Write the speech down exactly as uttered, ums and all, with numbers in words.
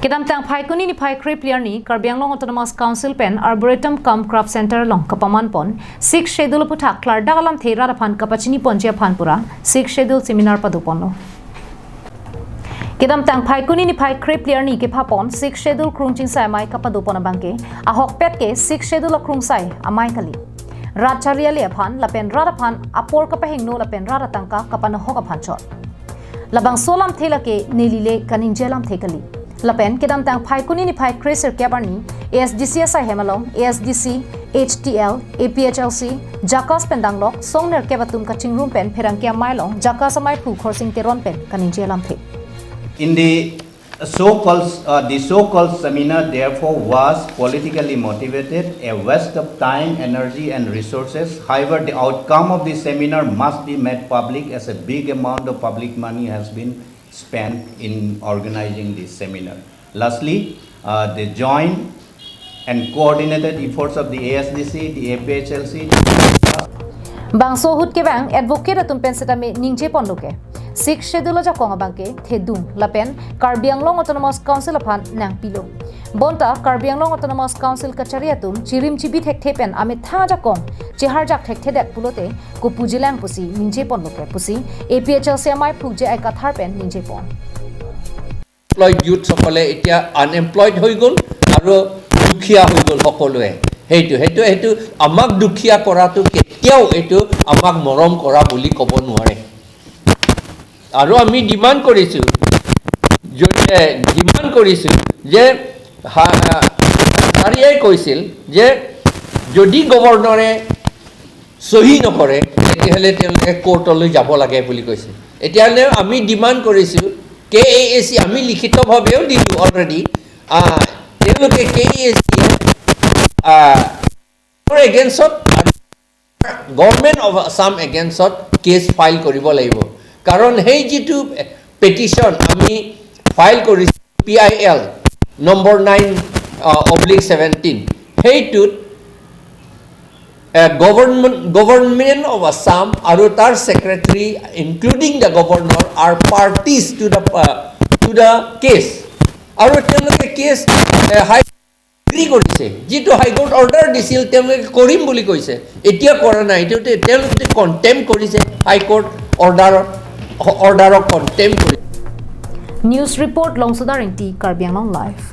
Kedamtang Phaikuni niphai krepli arni Karbi Anglong Autonomous Council pen Arboretum cum Craft Center along kapaman pon Sixth Schedule aputhak klardak alamthe rat aphan kapachini ponji aphan pura Sixth Schedule seminar pado ponlo. Kedamtang Phaikuni niphai krepli arni kepha pon Sixth Schedule krung chingsai amei kapado pon abangke ahokpet ke Sixth Schedule akrung sai amei kali. Rat chari ale aphan lapen rat aphan apor kapahingno lapen rat atangka kapanohok aphan chot. Labangso alamthe lake neli le kaningje alamthe kali. Lapen kedamtang Phaikuni niphai kresirkep arni A S D C asai hem along A S D C, H T L, A P H L C, JACAS pen danglok song nerkep atum kachingrum pen pherangke amei along JACAS amei aphu Khorsing Teron pen kaningje alamthe. In the so-called, uh, the so-called seminar therefore was politically motivated, a waste of time, energy and resources. However, the outcome of the seminar must be made public as a big amount of public money has been spent in organizing this seminar. Lastly, uh, the joint and coordinated efforts of the A S D C, the A P H L C, Bangso ahut kevang advocate atum pen setame ningje ponlo ke Sixth Schedule ajakong abangke thedung lapen Karbi Anglong Autonomous Council aphan nangpilo. Bonta Karbi Anglong Autonomous Council kachari atum chirim chibi thekthe pen amethang ajakong cheharjak thekthedet pulote kopujilang pusi ningje ponlo ke pusi A P H L C amei aphu J I Kathar pen ningje pon. Employed youth সকলে এতিয়া আনএমপ্লয়ড হৈ গ'ল আৰু দুখীয়া হৈ গ'ল সকলোৱে। সেইটো সেইটো সেইটো আমাক দুখীয়া কৰাটো কেতিয়াও এইটো আমাক মৰম কৰা বুলি ক'ব নোৱাৰে। আৰু আমি ডিমাণ্ড কৰিছোঁ, যদি ডিমাণ্ড কৰিছোঁ যে হা- কাছাৰীয়ে কৈছিল যে যদি গভৰ্ণৰে চহী নকৰে তেতিয়াহ'লে তেওঁলোকে কোৰ্টলৈ যাব লাগে বুলি কৈছে। এতিয়াহ'লে আমি ডিমাণ্ড কৰিছোঁ কে এ এ চি, আমি লিখিতভাৱেও দিলোঁ অলৰেডি। তেওঁলোকে কে এ এ চিয়ে এগেইনষ্টত, গভৰ্ণমেণ্ট অফ আছাম এগেইনষ্টত কেছ ফাইল কৰিব লাগিব। কাৰণ সেই যিটো পেটিশ্যন আমি ফাইল কৰিছোঁ P I L number nine oblique seventeen, সেইটোত গভৰ্ণমেণ্ট গভৰ্ণমেণ্ট অফ আছাম আৰু তাৰ secretary including the governor are parties to the to the case। আৰু তেওঁলোকে কেছ হাই এগ্ৰী কৰিছে, যিটো হাইকোৰ্ট অৰ্ডাৰ দিছিল তেওঁলোকে কৰিম বুলি কৈছে, এতিয়া কৰা নাই। এইটো তে- তেওঁলোকে কণ্টেম্প কৰিছে, হাইকোৰ্ট অৰ্ডাৰ অৰ্ডাৰক কণ্টেম্প কৰিছে। News report, Longsodar Ingti, Karbi Anglong Live.